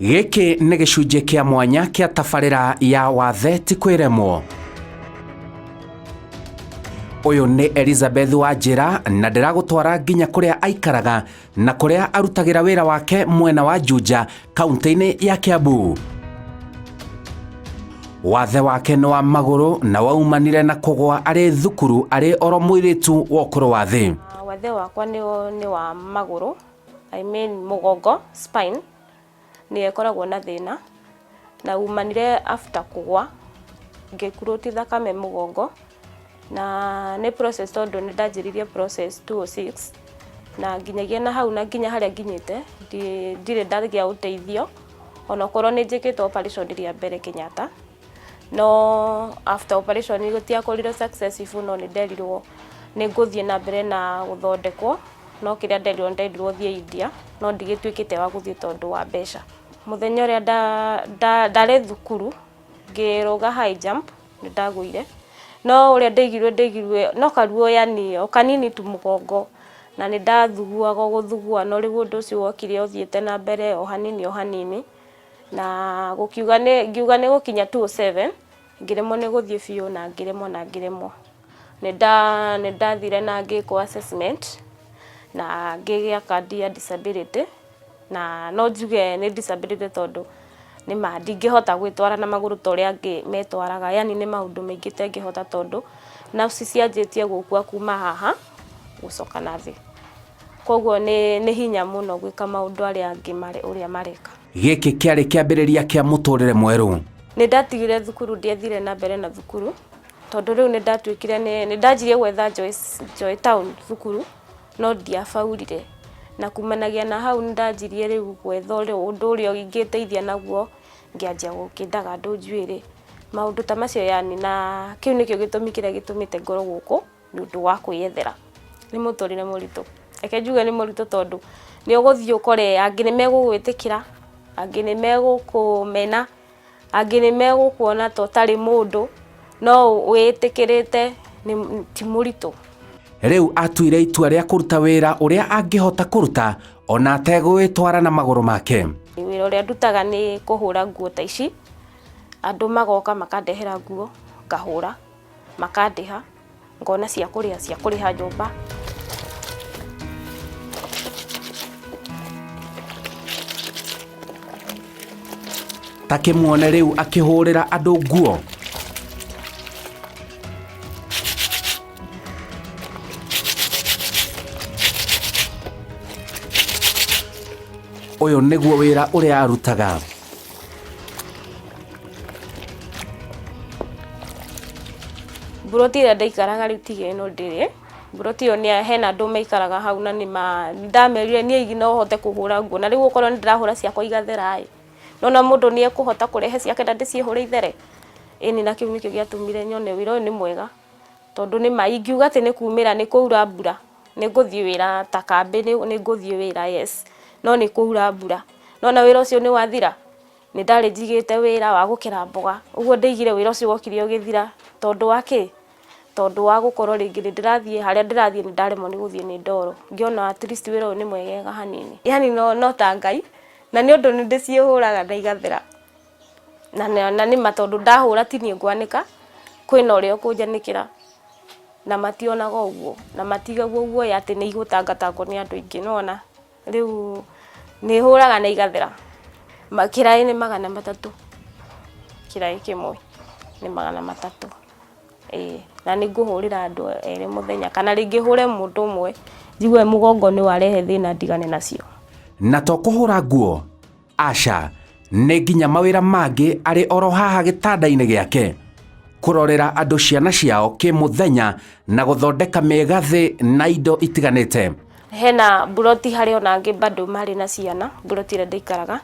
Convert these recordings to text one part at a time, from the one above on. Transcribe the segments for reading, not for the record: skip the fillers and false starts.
Gĩkĩ nĩ gĩcunjĩ kĩa mwanya kĩa tabarĩra ya wathe ti kwĩremwo. Ũyũ nĩ Elizabeth Wanjĩra na ndĩragũtwara nginya kũrĩa aikaraga na kũrĩa arutagĩra wĩra wake mwena wa Juja kaunti-inĩ ya Kiambu. Wathe wake nĩ wa magũrũ na waumanire na kũgwa arĩ thukuru arĩ oro mũirĩtu wa ũkũrũ wa thĩ. Wathe wakwa nĩ wa magũrũ, I mean mũgongo, spine, nĩyo ĩkoragwo na thĩna, na umanire after kũgwa, ngĩkuruti thakame mũgongo, na nĩ process tondũ nĩ ndanjĩrĩirie process 206, na nginyagia na hau na nginya harĩa nginyĩte, ndirĩ ndagĩa ũteithio, onokorwo nĩ njĩkĩte operation rĩa mbere Kenyatta, no after operation gũtiakorirwo successful no nĩ nderirwo nĩ ngũthiĩ na mbere na gũthondekwo. No kĩrĩa nderirwo nderirwo thiĩ India no ndigĩtuĩkĩte wa gũthiĩ tondũ wa mbeca. Mũthenya ũrĩa ndarĩ thukuru ngĩrũga high jump nĩ ndagũire no ũrĩa ndaiguire ndaiguire no karuo yani o kanini tu mũgongo na nĩ ndathuguaga o gũthugua no rĩu ũndũ ũcio wokire ũthiĩte na mbere o hanini o hanini na gũkiuga nĩ ngiuga nĩ gũkinya 207 ngĩremwo nĩ gũthiĩ biũ na ngĩremwo na ngĩremwo. Nĩ ndathire na ngĩkwo assessment na ngĩgĩa kandi ya disability na no njuge nĩ disability tondũ nĩ ma ndingĩhota gwĩtwara na magũrũ ta ũrĩa angĩ metwaraga, yaani nĩ maũndũ maingĩ itangĩhota tondũ nerves cianjĩtie gũkua kuma haha gũcoka na thĩ. Koguo nĩ hinya mũno gwĩka maũndũ arĩa angĩ ũrĩa mareka. Gĩkĩ kĩarĩ kĩambĩrĩria kĩa mũtũrĩre mwerũ. Nĩ ndatigire thukuru ndiathire na mbere na thukuru. Tondũ rĩu nĩ ndatuĩkire nĩ ndanjirie gwetha Joy Town thukuru no ndiabaurire. Na kumanagia na hau nĩ ndanjirie rĩu gwetha ũndũ ũrĩa ingĩteithia naguo, ngĩanjia gũkĩndaga andũ njuĩrĩ, maũndũ ta macio yaani na kĩu nĩkĩo gĩtũmi kĩrĩa gĩtũmĩte ngorwo gũkũ nĩ ũndũ wa kwĩyethera. Nĩ mũtũrĩre mũritũ, reke njuge nĩ mũritũ tondũ nĩ ũgũthiĩ ũkore angĩ nĩ megũgwĩtĩkĩra, angĩ nĩ megũkũmena. Angĩ nĩ megũkuona ta ũtarĩ mũndũ, no wĩtĩkĩrĩte ti mũritũ. Rĩu atuire itua rĩa kũruta wĩra ũrĩa angĩhota kũruta ona ategũĩtwara na magũrũ make. Wĩra ũrĩa ndutaga nĩ kũhũra nguo ta ici, andũ magoka makandehera nguo ngahũra, makandĩha. Ngona cia kũrĩa cia kũrĩha nyũmba. Ta kĩmuone rĩu akĩhũrĩra andũ nguo. Ũyũ nĩguo wĩra ũrĩa arutaga. Mburoti ĩrĩa ndaikaraga rĩu tiga ĩno ndĩrĩ, mburoti ĩyo nĩ hena andũ maikaraga hau na nĩ ndamerire niĩ no hote kũhũra nguo na rĩu okorwo nĩ ndĩrahũra ciakwa igathera ĩ, nĩ wona mũndũ nĩ ekũhota kũrehe ciake na ndĩcihũre ithere? Ĩni na kĩu nĩkĩo gĩatũmire nyone wĩra ũyũ nĩ mwega, tondũ nĩ ma ingiuga atĩ nĩ kumĩra nĩ kwaura mbura, nĩ ngũthiĩ wĩra ta kambĩ nĩ ngũthiĩ wĩra yes, no nĩ kwaura mbura, nĩ wona wĩra ũcio nĩ wathira. Nĩ ndarĩ njigĩte wĩra wa gũkera mboga, ũguo ndaigire wĩra ũcio wokire ũgĩthira, tondũ wa kĩ? Tondũ wa gũkorwo rĩngĩ nĩ ndĩrathiĩ harĩa ndĩrathiĩ nĩ ndaremwo nĩ gũthiĩ nĩ ndoro, ngĩona at least wĩra ũyũ nĩ mwegega hanini. Yaani no ta Ngai, na nĩ ũndũ nĩ ndĩcihũraga na igathera, na nĩ ma tondũ ndahũra ti niĩ ngwanĩka, kwĩna ũrĩa ũkũnjanĩkĩra, na mationaga ũguo, na matigagwo guoya atĩ nĩ igũtangatangwo nĩ andũ aingĩ, nĩ wona? Rĩu nĩ hũraga na igathera. Kĩraĩ nĩ 300, kĩraĩ kĩmwe nĩ 300 ĩĩ. Na nĩ ngũhũrĩra andũ erĩ mũthenya kana rĩngĩ hũre mũndũ ũmwe njigue mũgongo nĩ warehe thĩna ndigane nacio. Na to kũhũra nguo, Aca, nĩ nginya mawĩra mangĩ arĩ oro haha gĩtanda-inĩ gĩake. Kũrorera andũ ciana ciao kĩmũthenya na gũthondeka mĩgathĩ na indo itiganĩte. Hena mburoti harĩ ona angĩ bado marĩ na ciana, mburoti ĩrĩa ndaikaraga,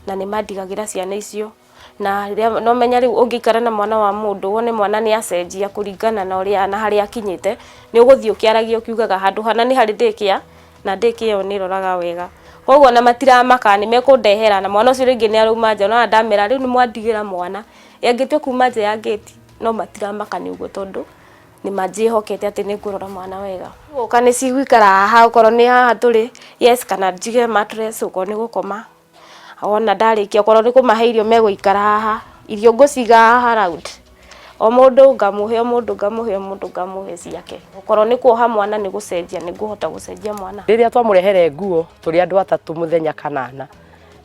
na nĩ mandigagĩra ciana icio. Na rĩrĩa no menya rĩu ũngĩikara na mwana wa mũndũ wone mwana nĩ acenjia kũringana na ũrĩa na harĩa akinyĩte, nĩ ũgũthiĩ ũkĩaragia ũkiugaga handũ hana nĩ harĩ daycare, na daycare ĩyo nĩ ĩroraga wega. Koguo ona matiramaka nĩ mekũndehera na mwana ũcio rĩngĩ nĩ arauma nja, nĩwona ndamera rĩu nĩ mwandigĩra mwana, ĩ angĩtua kuma nja ya ngĩti, no matiramaka nĩ ũguo tondũ nĩ manjĩhokete atĩ nĩ ngũrora mwana wega. Gũka nĩ cigũikara haha okorwo nĩ haha tũrĩ, yes kana njige mattress okorwo nĩ gũkoma. Wona ndarĩkia okorwo nĩ kũmahe irio megũikara haha, irio ngũciga haha round. O mũndũ ngamũhe, o mũndũ ngamũhe, o mũndũ ngamũhe ciake. Okorwo nĩ kuoha mwana nĩ gũcenjia, nĩ ngũhota gũcenjia mwana. Rĩrĩa twamũrehere nguo tũrĩ andũ atatũ mũthenya kanana,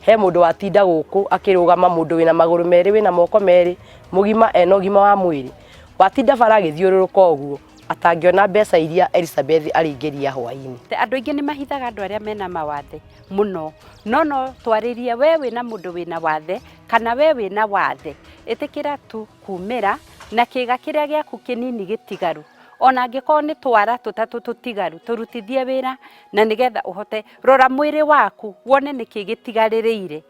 he mũndũ watinda gũkũ akĩrũgama, mũndũ wĩna magũrũ merĩ, wĩna moko merĩ, mũgima ena ũgima wa mwĩrĩ, watinda bara agĩthiũrũrũka ũguo atangĩona mbeca iria Elizabeth arĩingĩria hwainĩ. Andũ aingĩ nĩ mahithaga andũ arĩa mena mawathe mũno, no no twarĩrie we wĩna mũndũ wĩna wathe kana we wĩna wathe, ĩtĩkĩra tu kumĩra na kĩga kĩrĩa gĩaku kĩnini gĩtigaru, ona angĩkorwo nĩ twara tũtatũ tũtigaru, tũrutithie wĩra na nĩgetha ũhote, rora mwĩrĩ waku wone nĩkĩ gĩtigarĩrĩire.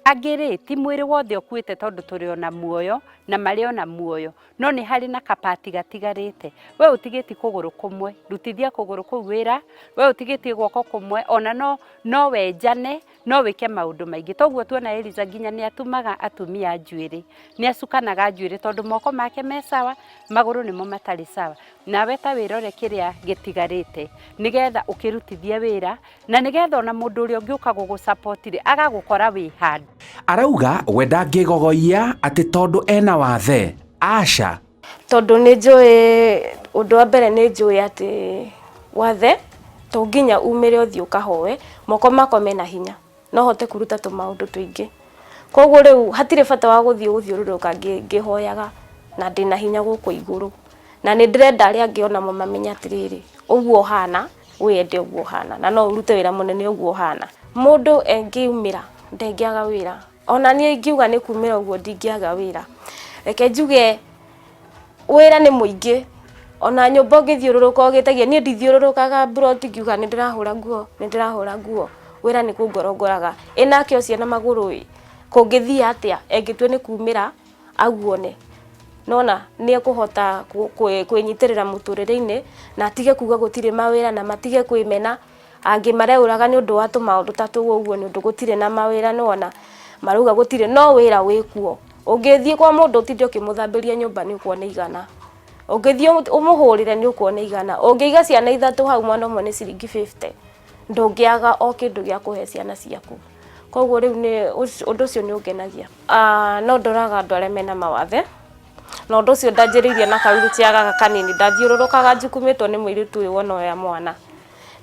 Angĩ rĩ, ti mwĩrĩ wothe ũkuĩte tondũ tũrĩ ona muoyo na marĩ ona muoyo, no nĩ harĩ na kapati gatigarĩte. We ũtigĩtie kũgũrũ kũmwe, rutithia kũgũrũ kũu wĩra, we ũtigĩtie guoko kũmwe, ona no, no wenjane, no wĩke maũndũ maingĩ. Toguo tuona Eliza nginya nĩ atumaga atumia njuĩrĩ, nĩ acukanaga njuĩrĩ tondũ moko make me sawa, magũrũ nĩmo matarĩ sawa. Nawe ta wĩrore kĩrĩa gĩtigarĩte nĩgetha ũkĩrutithie wĩra na nĩgetha ona mũndũ ũrĩa ũngĩũka gũgũ support rĩ, agagũkora wĩ handũ. Arauga we ndangĩgogoiya atĩ tondũ ena wathe, aca. Tondũ nĩ njũĩ, ũndũ wa mbere nĩ njũĩ atĩ wathe to nginya umĩre ũthiĩ ũkahoe, moko makwa mena hinya, no hote kũruta tũmaũndũ tũingĩ. Koguo rĩu hatirĩ bata wa gũthiĩ gũthiũrũrũka ngĩhoyaga na ndĩna hinya gũkũ igũrũ. Na nĩ ndĩrenda arĩa angĩ onamo mamenye atĩrĩrĩ, ũguo ũhana, wĩyende ũguo ũhana, na no ũrute wĩra mũnene ũguo ũhana. Mũndũ engĩumĩra ndengĩaga wĩra. Ona niĩ ingiuga nĩ kumĩra ũguo ndingĩaga wĩra. Reke njuge wĩra nĩ mũingĩ, ona nyũmba ũngĩthiũrũrũka ũgĩtagia, niĩ ndithiũrũrũkaga mburoti ngiuga nĩ ndĩrahũra nguo, nĩ ndĩrahũra nguo, wĩra nĩ kũngora ũngoraga. Ĩ nake ũcio na magũrũ ĩ, kũngĩthiĩ atĩa engĩtua nĩ kumĩra aguone. Nona nĩ ekũhota kwĩnyitĩrĩra mũtũrĩre-inĩ na atige kuga gũtirĩ mawĩra na matige kwĩmena. Angĩ mareũraga nĩ ũndũ wa tũmaũndũ ta tũu ũguo nĩ ũndũ gũtirĩ na mawĩra nĩwona marauga gũtirĩ, no wĩra wĩkuo. Ũngĩthiĩ kwa mũndũ ũtinde ũkĩmũthambĩria nyũmba nĩ ũkuona igana, ũngĩthiĩ ũmũhũrĩre nĩ ũkuona igana, ũngĩiga ciana ithatũ hau mwana ũmwe nĩ ciringi 50, ndũngĩaga o kĩndũ gĩa kũhe ciana ciaku. Koguo rĩu nĩ ũndũ ũcio nĩ ũngenagia. No ndoraga andũ arĩa mena mawathe, na ũndũ ũcio ndanjĩrĩirie na ka wheelchair gaka kanini, ndathiũrũrũkaga njukumĩtwo nĩ mũirĩtu ũyũ wona oya mwana.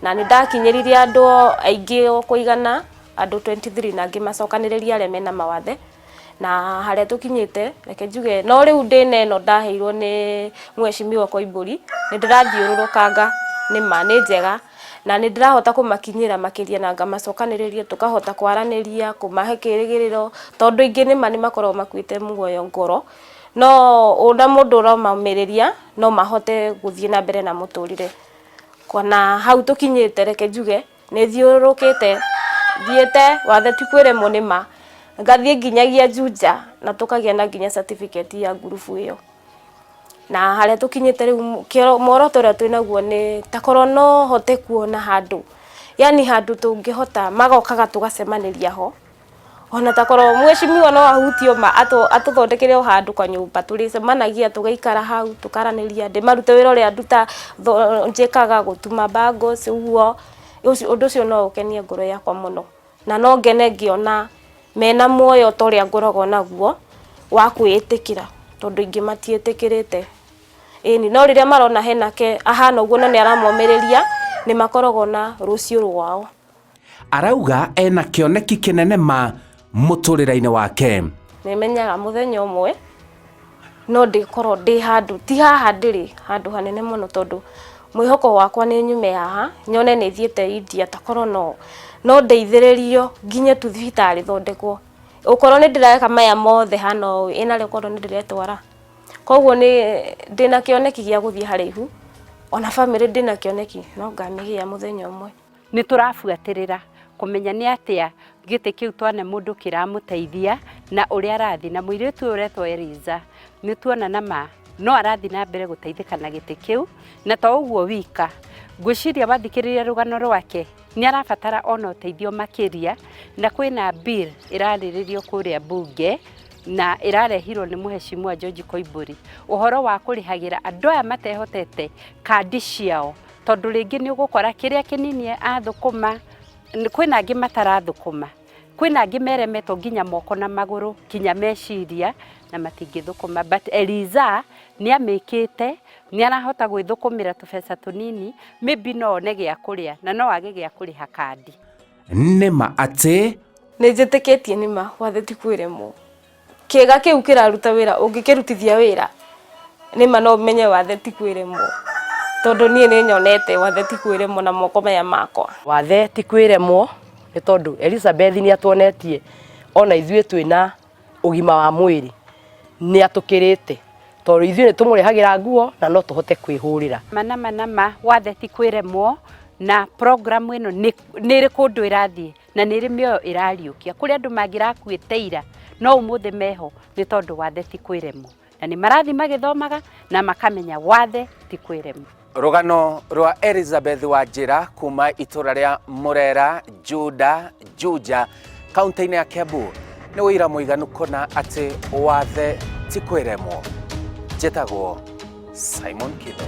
Na nĩ ndakinyĩririe andũ aingĩ o kũigana andũ 23 na ngĩmacokanĩrĩria arĩa mena mawathe, na harĩa tũkinyĩte reke njuge no rĩu ndĩna ĩno ndaheirwo nĩ mheshimiwa Koimbũri, nĩ ndĩrathiũrũrũkanga nĩ ma nĩ njega, na nĩ ndĩrahota kũmakinyĩra makĩria na ngamacokanĩrĩria tũkahota kwaranĩria, kũmahe kĩrĩgĩrĩro, tondũ aingĩ nĩ ma nĩ makoragwo makuĩte muoyo ngoro, no ona mũndũ ũramomĩrĩria no mahote gũthiĩ na mbere na mũtũrĩre. Na hau tũkinyĩte reke njuge nĩ thiũrũrũkĩte thiĩte wathe ti kwĩremwo nĩ ma, ngathiĩ nginyagia Juja na tũkagĩa na nginya certificate ya ngurubu ĩyo. Na harĩa tũkinyĩte rĩu muoroto ũrĩa twĩnaguo nĩ takorwo no hote kuona handũ, yani handũ tũngĩhota magokaga tũgacemanĩria ho, ona takorwo mheshimiwa no ahutio ma atũthondekere o handũ kanyũmba tũrĩcemanagia tũgaikara hau tũkaranĩria, ndĩmarute wĩra ũrĩa nduta njĩkaga gũtuma bangles ũguo, ũndũ ũcio no ũkenie ngoro yakwa mũno. Na no ngene ngĩona mena muoyo ta ũrĩa ngoragwo naguo wa kwĩĩtĩkĩra tondũ aingĩ matiĩtĩkĩrĩte. Ĩni, no rĩrĩa marona hena ke ahana ũguo na nĩ aramomĩrĩria, nĩ makoragwo na rũciũ rwao. Arauga ena kĩoneki kĩnene ma mũtũrĩre-inĩ wake. Nĩ menyaga mũthenya ũmwe no ndĩkorwo ndĩ handũ, ti haha ndĩrĩ, handũ hanene mũno tondũ mwĩhoko wakwa nĩ nyume haha, nyone nĩ thiĩte India takorwo no no ndeithĩrĩrio nginye tu thibitarĩ thondekwo. Okorwo nĩ ndĩreka maya mothe hana ũũ, ĩ narĩo korwo nĩ ndĩretwara? Koguo nĩ ndĩna kĩoneki gĩa gũthiĩ haraihu, ona bamĩrĩ ndĩna kĩoneki no ngamĩgĩa mũthenya ũmwe. Nĩ tũrabuatĩrĩra kũmenya nĩ atĩa gĩtĩ kĩu twane mũndũ kĩramũteithia na ũrĩa arathiĩ na mũirĩtu ũyũ ũretwo Eliza nĩ tuona na ma no arathiĩ na mbere gũteithĩka na gĩtĩ kĩu na to ũguo wika ngwĩciria wathikĩrĩria rũgano rwake nĩ arabatara ona ũteithio makĩria na kwĩna bill ĩrarĩrĩrio kũrĩa mbunge na ĩrarehirwo nĩ mũheshimiwa George Koimbũri ũhoro wa kũrĩhagĩra andũ aya matehotete kandi ciao tondũ rĩngĩ nĩ ũgũkora kĩrĩa kĩnini athũkũma kwĩna angĩ matarathũkũma Kwĩna angĩ meremetwo nginya moko na magũrũ nginya meciria na matingĩthũkũma, but Eliza nĩ amĩkĩte, nĩ arahota gwĩthũkũmĩra tũbeca tũnini, maybe no one gĩa kũrĩa na no age gĩa kũrĩha kandi. Nĩ ma atĩ Nĩ njĩtĩkĩtie nĩ ma wathe ti kwĩremwo. Kĩga kĩu kĩraruta wĩra ũngĩkĩrutithia wĩra nĩ ma no menye wathe ti kwĩremwo tondũ niĩ nĩ nyonete wathe ti kwĩremwo na moko maya makwa. Wathe ti kwĩremwo nĩ tondũ Elizabeth nĩ atuonetie ona ithuĩ twĩna ũgima wa mwĩrĩ nĩ atũkĩrĩte tondũ ithuĩ nĩ tũmũrehagĩra nguo na no tũhote kwĩhũrĩra. Ma nama nama wathe ti kwĩremwo na program ĩno nĩ ĩrĩ kũndũ ĩrathiĩ na nĩ ĩrĩ mĩoyo ĩrariũkia. Kũrĩ andũ mangĩrakuĩte ira no ũmũthĩ meho nĩ tondũ wathe ti kwĩremwo. Na nĩ marathiĩ magĩthomaga na makamenya wathe ti kwĩremwo. Rũgano rwa Elizabeth Wanjĩra kuma itũra rĩa Mũrera, Juda, Juja, kaunti-inĩ ya Kiambu nĩ ũira mũiganu kũna atĩ wathe ti kwĩremwo. Njĩtagwo Simon Kibe.